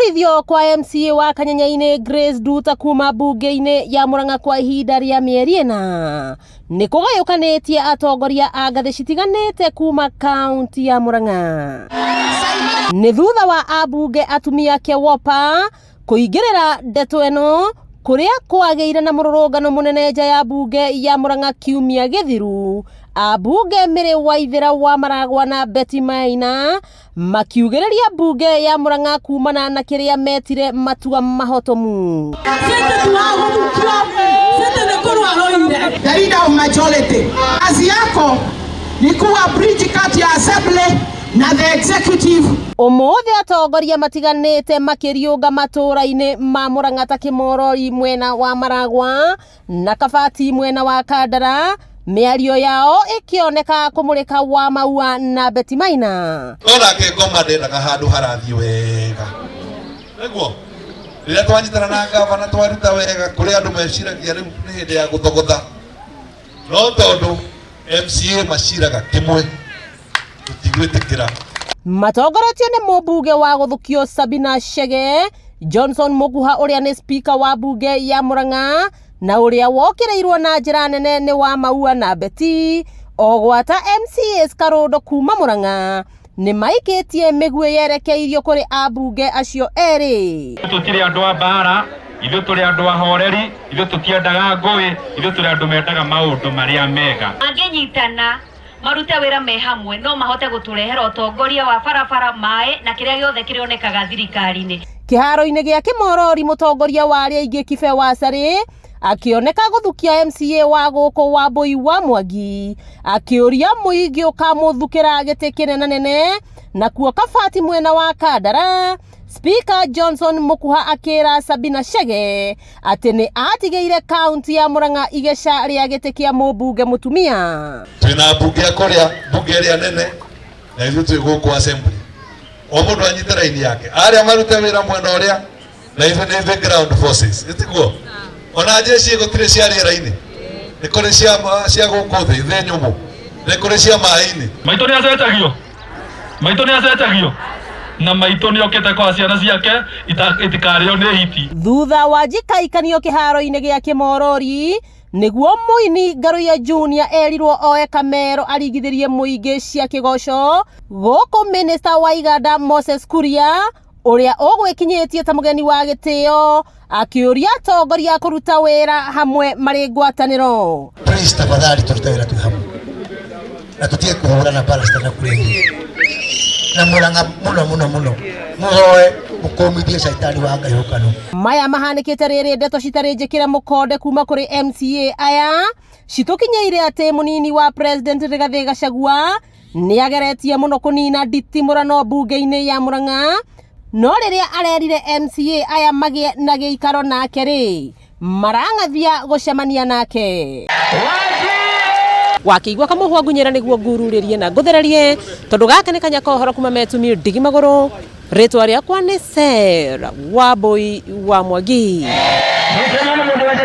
Kũhurithio kwa MCA wa Kanyenyainĩ Grace Nduta kuma mbunge-inĩ ya Murang'a kwa ihinda rĩa mĩeri ĩna nĩ kũgayũkanĩtie atongoria a ngathĩ citiganĩte kuma kaunti ya Murang'a. Nĩ thutha wa ambunge atumia Kewopa kũingĩrĩra ndeto ĩno kũrĩa kwagĩire na mũrũrũngano mũnene nja ya mbunge ya Murang'a kiumia gĩthiru. Ambunge Mary Waithera wa Maragwa na Betty Maina makiugĩrĩria mbunge ya Murang'a kumana na kĩrĩa metire matua mahotomu. The leader of majority. Kazi yako ni kuwa bridge kati ya assembly na the executive. Ũmũthĩ atongoria matiganĩte makĩriũnga matũũra-inĩ ma Murang'a ta Kĩmorori mwena wa Maragwa na Kabati mwena wa Kandara, mĩario yao ĩkĩoneka kũmũrĩka wa Maua na Betty Maina. No nake ngoma ndendaga handũ harathiĩ wega nĩguo rĩrĩa twanyitana na ngavana twaruta wega kũrĩ andũ meciragia rĩu nĩ hĩndĩ ya gũthogotha no tondũ MCA maciraga kĩmwe tũtigwĩtĩkĩra. Matongoretio nĩ mũmbunge wa gũthũkio Sabina Chege, Johnson Mũkuha ũrĩa nĩ spika wa mbunge ya Murang'a na ũrĩa wokĩrĩirwo na njĩra nene nĩ wa Maua na Betty, o gwata MCAs Karũndo kuma Murang'a nĩ maikĩtie mĩguĩ yerekeirio kũrĩ ambunge acio erĩ. Tũtirĩ andũ a mbara, ithuĩ tũrĩ andũ ahoreri, ithuĩ tũtiendaga ngũĩ, ithuĩ tũrĩ andũ mendaga maũndũ marĩa mega. Mangĩnyitana marute wĩra me hamwe no mahote gũtũrehera ũtongoria wa barabara, maĩ na kĩrĩa gĩothe kĩrĩonekaga thirikari-inĩ. Kĩharo-inĩ gĩa Kĩmorori mũtongoria wa arĩa aingĩ Kibe Wacarĩ akĩoneka gũthukia MCA wa gũkũ Wambũi wa Mwangi akĩũria mũingĩ ũkamũthukĩra gĩtĩ kĩnenanene nakuo Kabati mwena wa Kandara Speaker Johnson Mũkuha akĩra Sabina Chege atĩ nĩ atigĩire kaunti ya Murang'a igeca rĩa gĩtĩ kĩa mũmbunge mũtumia. Twĩna mbunge ya kũrĩa mbunge ĩrĩa nene na ithuĩ twĩ gũkũ assembly o mũndũ anyite raini yake arĩa marute wĩra mwena ũrĩa na ithuĩ nĩ ithuĩ ground forces ĩtiguo ona jeshi gũtirĩ cia rĩera-inĩ nĩ kũrĩ cia cia gũkũ thĩ thĩ nyũmũ nĩ kũrĩ cia maĩ-inĩ. Maitũ nĩ acetagio, maitũ nĩ acetagio na maitũ nĩ okĩte kwa ciana ciake itikarĩo nĩ hiti. Thutha wa njikaikanio kĩharo-inĩ gĩa Kĩmorori nĩguo mũini Ngaruiya Junior erirwo oe kamero arigithĩrie mũingĩ cia kĩgoco gũkũ minista wa iganda Moses Kuria ũrĩa ũgwĩkinyĩtie ta mũgeni wa gĩtĩo akĩũria atongoria kũruta wĩra hamwe marĩ ngwatanĩro. Please tafadhali turute wĩra twĩ hamwe na tũtige kũhũrana mbara citarĩ na kũrĩhia na Murang'a mũno mũno mũno mũhoe mũkũmithie caitani wa ngayũkano. Maya mahanĩkĩte rĩrĩ ndeto citarĩ njĩkĩre mũkonde kuma kũrĩ MCA aya citũkinyĩire atĩ mũnini wa President Rigathĩ Gachagua nĩ ageretie mũno kũnina nditimũrano mbunge-inĩ ya Murang'a no rĩrĩa arerire MCA aya magĩe na gĩikaro nake rĩ marang'athia gũcemania nake wakĩigua kamũhwa ngunyĩra nĩguo ngururĩrie na ngũthererie tondũ gaka nĩ kanya ka ũhoro kuma metumi ndigi magũrũ rĩtwa rĩakwa nĩ Sarah Wambui wa Mwangi.